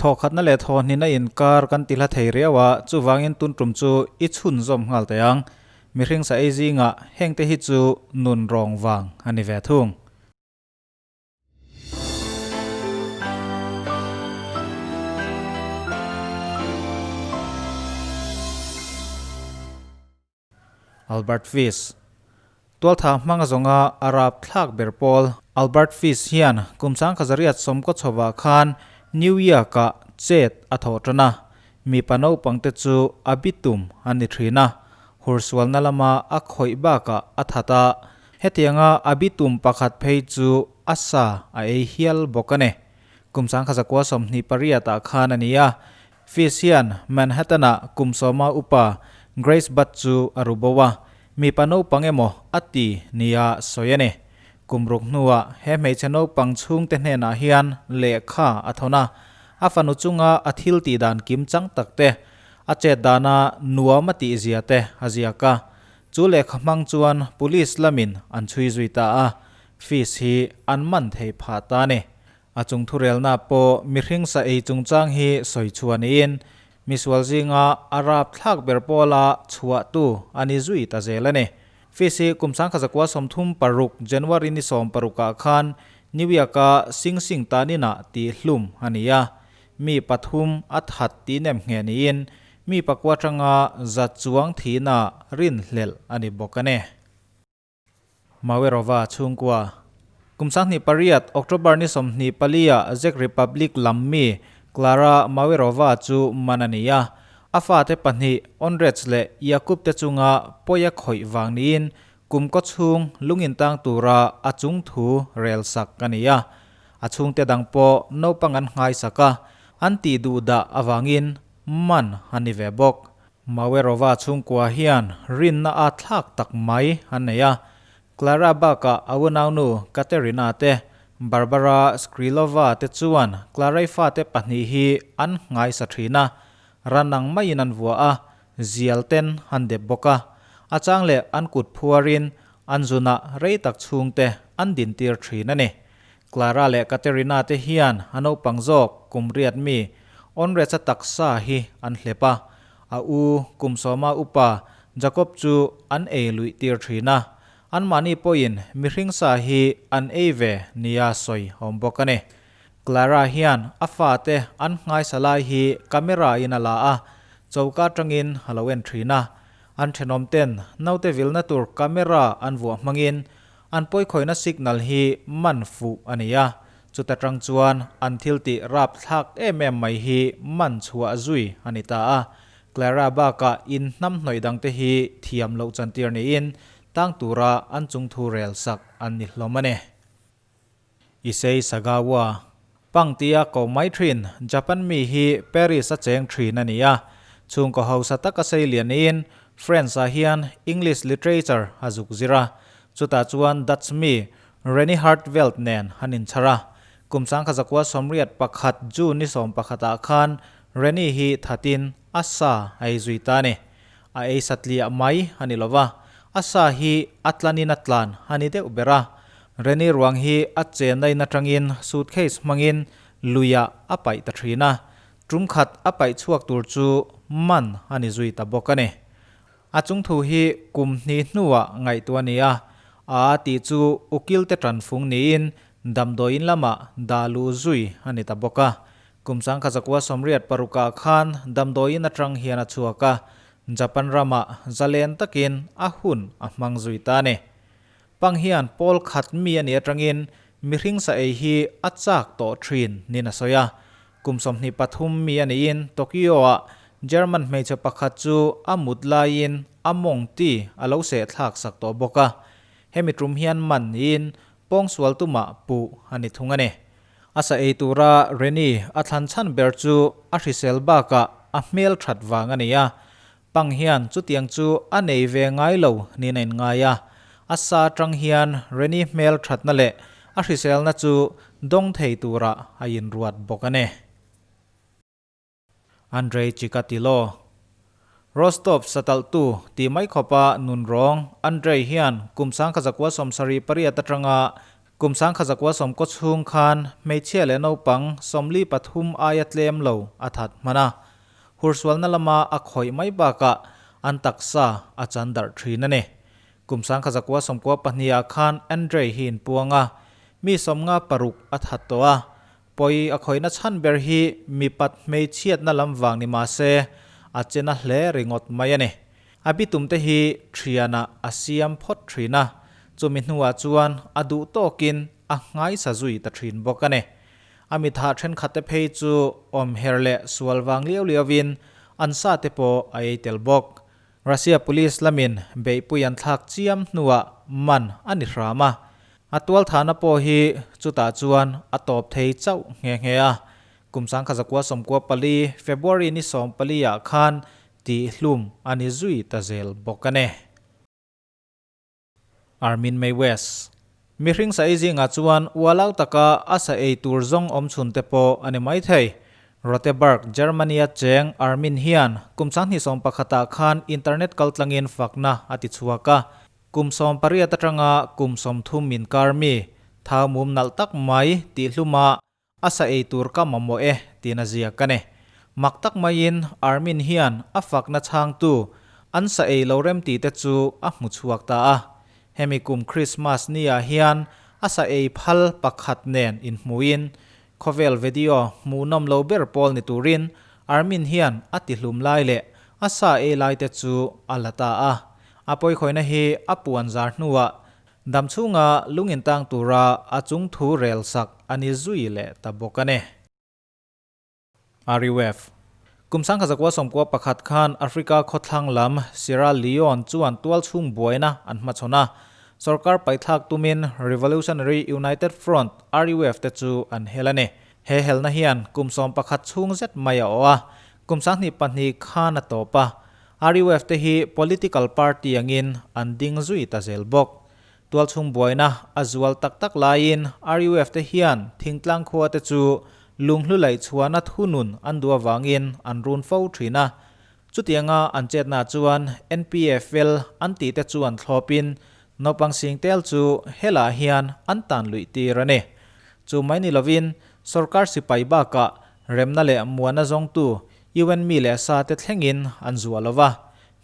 Thawhkhatna leh thawhnihna inkar kan ti hla thei riau a, chuvangin tun tum chu i chhunzawm nghal teh ang. Mihring sa ei zingah hengte hi chu nun rawng vang a ni ve thung. Albert Fish. Tualtha hmanga zawnga a rap thlak ber pawl Albert Fish hian kum sangkhazariat sawmkaw chhovah khan New York-ah chet a thawh tan a, mipa naupangte chu a bitum an ni thin a, hursualna lama a khawih bakah a that a, hetianga a bitum pakhat phei chu a sa a ei hial bawk a ni. Kum sangkhazakua 28 ah khan a ni a, Fish hian Manhattan-ah kum sawma upa Grace Budd chu a ru bo a, mipa naupang emaw a ti nia sawi a ni. Kum ruk hnuah he hmeichhe naupang chhungte hnenah hian lehkha a thawn a, a fanu chunga a thil tih dan kim chang tak te, a chet dana nuam a tih zia te a ziak a. Chu lehkha hmang chuan police lamin an chhui zui ta a, Fish hi an man thei phah ta a ni. A chung thurelna pawh mihring sa ei chungchang hi sawi chhuah niin misual zinga a rapthlak ber pawla chhuahtu a ni zui ta zel a ni. Fish hi kum sangkhazakua 36 January ni 16 ah khan New York-a Sing Sing taninah tihhlum a ni a. Mi pathum a that tih nem ngheh niin mi pakua tanga za chuang thihna rinhlelh a ni bawk a ni. Mawerova chhungkua. Kum 28 October ni 24 ah Czech Republic lam mi Klara Mawerova chu man a ni a. A fate pahnih Ondrej leh Jakub te chunga pawi a khawih vang niin kum kaw chhung lungin tang tura a chung thu rel sak a ni a. A chhungte dang pawh naupang an nghaisak a, an tih duh dah avangin man a ni ve bawk. Mawerova chhungkua hian rinna a thlak tak mai an nei a, Klara bakah a unaunu Katerina te, Barbara Skrilova te chuan Klarai fate pahnih hi an nghaisa thin a, ran ang maiin an vuah a, zial ten an dep bawk a, a chang leh an kut phuarin an zunah rei tak chhungte an dintir thin a ni. Klara leh Katerina te hian a naupang zawk kum riat mi Onrecha taksa hi an hlep a, a u kum sawma upa Jakob chu an ei luih tir thin a, anmahni pawhin mihring sa hi an ei ve nia sawi awm bawk a ni. Klara hian a fate an nghaisa lai hi camera in a la a, choka atangin a lo en thin a, an thenawm ten naute vilna tur camera an vuah hmangin An pawikhawihna signal hi man fuh a ni a, chuta tang chuan an thil tih rapthlak em em mai hi man chhuah zui a ni ta a. Clara bakah in hnam hnawih dangte hi thiam loh chantir niin tang tura an chungthu rel sak an ni hlawm a ni. Issei Sagawa, Pang tia ko mai thin Japan mi hi Paris a cheng thin a ni a, chhungkaw hausa taka sei lianin French ah hian English literature a zuk zir a, chutah chuan Dutch mi Rene Hartveld nen an inchhar a. Kum 1981 June ni 11 ah khan Rene hi thatin a sa a ei zui ta a ni. A ei satliah mai a ni lova, a sa hi a tlanin a tlan a ni deuh ber a. Reni ruang hi a chenna in atangin suitcase hmangin luiah a paih ta thin a, tum khat a paih chhuak tur chu man a ni zui ta bawk a ni. A chung thu hi kum hnih hnuah ngaihtuah a ni a, a tih chu ukil te tanfung niin damdawiin lamah dah luh zui a ni ta bawk a. Kum 1986 ah khan damdawiin atang hian a chhuak a, Japan ramah zalen takin a hun a hmang zui ta a ni. Pang hian pawl khat mi a nih atangin mihring sa ei hi a chak tawh thin niin a sawi a. Kum 23 mi a niin Tokyo-ah German hmeichhe pakhat chu a mut laiin a mawng ti a lo seh thlak sak tawh bawk a. Hemi tum hian man niin pawngsual tumah puh a ni thung a ni. A sa ei tura Reni a thlan chhan ber chu a hrisel bakah a hmel that vang a ni a. Pang hian chutiang chu a nei ve ngai lo niin a inngai a. A sa atang hian Reni hmel thatna leh a hriselna chu dawng thei turah a inruat bawk a ni. Andrei Chikatilo. Rostov satalhtu tih mai khawpa nun rawng Andrei hian kum 1978 atanga Kum sangkha zakua sawmkaw chhung khan hmeichhia leh naupang 43 aia tlem lo a that hman a. Hursualna lama a khawih mai bakah an taksa a chan darh thin a ni. Kum sangkha zakua 92 ah khan Andrei hi inpuang a, mi 56 a that tawh a. Pawi a khawihna chhan ber hi mipat hmeichhiatna lam vang ni mah se a chena hle ringawt mai a ni. A bitum te hi thianah a siam phawt thin a, chumi hnuah chuan a duh tawkin a nghaisa zui ta thin bawk a ni. A mitha thenkhat te phei chu awm her leh sual vang liau liauin an sa te pawh a ei tel bawk. Russia police lamin beihpui an thlak chiam hnuah man a ni hram a, a tualthahna pawh hi chutah chuan a tawp thei chauh nghe nghe a. Kum 1994 February ni 14 ah khan tihhlum a ni zui ta zel bawk a ni. Armin Meiwes. Mihring sa ei zingah chuan ualau taka a sa ei tur zawng awm chhun te pawh a ni mai thei. Roteberg, Germany-a cheng Armin hian kum 2011 ah khan internet kaltlangin fakna a ti chhuak a. Kum 18 atanga kum 30 inkar mi, thau mum nalh tak mai tihhluma A sa ei tur ka mamawh e tiin a ziak a ni. Mak tak maiin Armin hian a fakna chhangtu an sa ei lo rem tih te chu a hmu chhuak ta a. Hemi kum Christmas ni ah hian a sa ei phal pakhat nen inhmuin khawvel video hmuhnawm lo ber pawl ni turin Armin hian a tihlum lai leh a sa ei lai te chu a la ta a. A pawikhawihna hi a puan zar hnuah Dam chhunga lung intang tura a chung thu rel sak a ni zui leh ta bawk a ni. RUF. Kum 1991 khan Africa khawthlang lam Sierra Leone chuan tual chhung buaina an hmachhawn a, sorkar paithlak tumin Revolutionary United Front, RUF, te chu an hel a ni. He helna hian kum 11 chhung zet mai a awh a, kum 2002 khan a tawp a, RUF te hi political party angin an ding zui ta zel bawk. Tualchhung buaina a zual tak tak laiin RUF te hian thingtlang khua te chu lunghlu laih chhuahna thunun an duh avangin an run fo thin a. Chutianga an chetna chuan NPFL an tih te chuan thlawpin naupang singtel chu helah hian an tan luih tir a ni. Chu mai ni lovin sorkar sipai bakah remna leh muana zawngtu UN mi leh sa te thlengin an zuah lo va,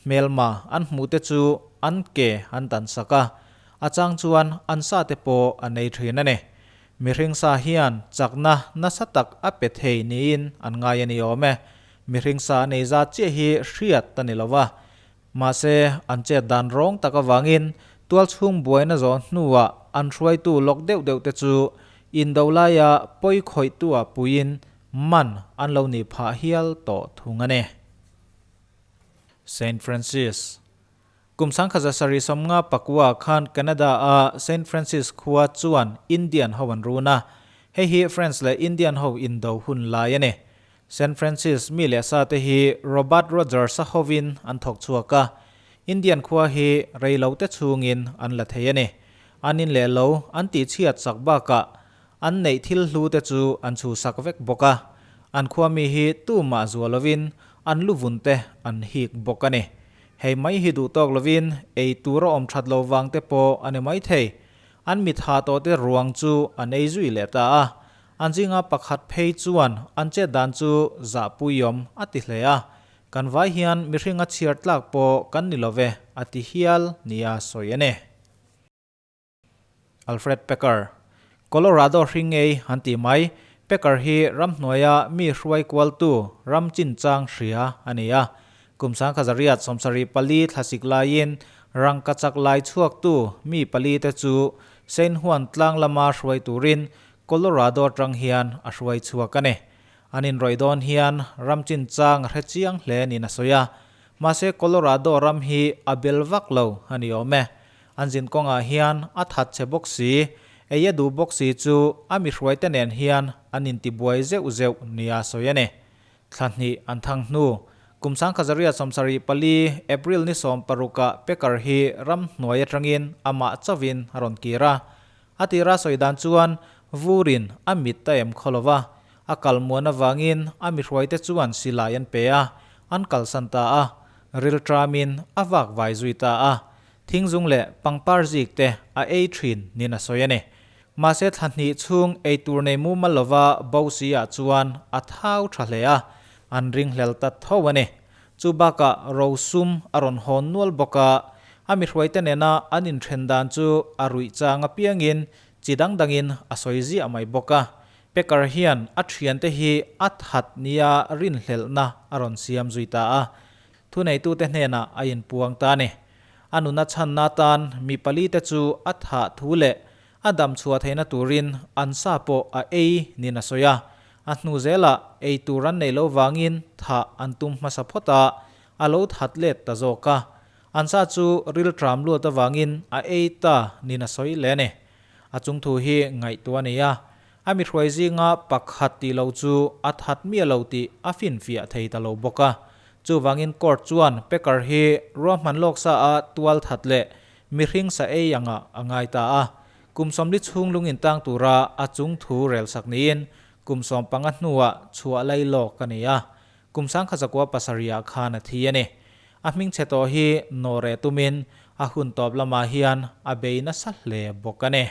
hmelma an hmuh te chu an ke an dan sak a, a chang chuan an sa te pawh a nei thin a ni. Mihring sa hian chakna nasa tak a pe thei niin an ngai a ni awm e. Mihring sa a nei zat chiah hi hriat a ni lo va, mahse an chet dan rawng tak avangin tualchhung buaina zawh hnuah an hruaitu lawk deuh deuh te chu indo laia pawi khawihtua puiin Man an lo nih phah hial tawh thung a ni. Saint Francis. Kum 1754 khan Canada-a Saint Francis khua chuan Indian ho an run a, hei hi French leh Indian ho indo hun lai a ni. Saint Francis mi leh sa te hi Robert Rogers-a hovin an thawk chhuak a, Indian khua hi rei lo te chhungin an la thei a ni. An in leh lo an tihchhiat sak bakah An neih thil hlu te chu an chhusak vek bawk a, an khua mi hi tumah zual lovin an lu vun te an hik bawk a ni. Hei mai hi duh tawk lovin ei tur a awm that lo vang te pawh a ni mai thei. An mit ha tawh te ruang chu an ei zui leh ta a, an zinga pakhat phei chuan an chet dan chu zahpuiawm a ti hle a, kan vai hian mihringa chhiar tlak pawh kan ni love a ti hial nia sawi a ni. Alfred Packer, Colorado hringei an tih mai. Packer hi ramhnuaia mi hruai kualtu ram chinchang hria a ni a. Kum 1874 thlasik laiin rangkachak lai chhuaktu mi pali te chu Saint Juan tlang lama hruai turin Colorado atang hian a hruai chhuak a ni. An inrawih dawn hian ram chinchang a hre chiang hle niin a sawi a. Mahse Colorado ram hi a bel vak lo a ni awm e. An zin kawngah hian a that che bawk si, ei a duh bawk si chu a mi hruaite nen hian an intibuai zeuh zeuh nia sawi a ni. Thla hnih an thang hnu, kum 1974 April ni 16 ah Packer hi ram hnuai atangin amah chauhin a rawn kir a. A tira sawi dan chuan vurin a mit a em khaw lova, a kal muan avangin a mi hruaite chuan silai an pe a, an kalsan ta a, rilṭamin a vak vai zui ta a. Thingzung leh pangpar zik te a ei thin niin a sawi a ni. Mahse thla hnih chhung eitur nei mumal lova bo si ah chuan a thau tha hle a, an ringhlel ta tho a ni. Chu bakah rosum a rawn hawn nual bawk a, a mi hruaite nena an inthen dan chu a ruih chang apiangin chi dang dangin a sawi ziah mai bawk a. Pecker hian a thiante hi a that nia rinhlelhna a rawn siam zui ta a, thuneitute hnenah a inpuang ta a ni. A nuna chhanna atan mi palite chu a thah thu leh a dam chhuah theihna turin an sa pawh a ei niin a sawi a. A hnu zelah ei tur an neih loh vangin thah an tum hmasa phawt a, a lo that let ta zawk a. An sa chu rilṭam luat avangin a ei ta niin a sawi leh a ni. A chung thu hi ngaihtuah a ni a, a mi hruai zinga pakhat tih lo chu a that miah lo tih a finfiah thei ta lo bawk a. Chuvangin court chuan Pecker hi ruahman lawk sa a tual that leh mihring sa ei angah a ngai ta a. Kum 40 chhung lung intang tura a chung thu rel sak niin kum 15 hnuah chhuah lai lawk a ni a. Kum 1970 ah khan a thi a ni. A hming chhe tawh hi nawhreh tumin a hun tawp lamah hian a bei nasa hle bawk a ni.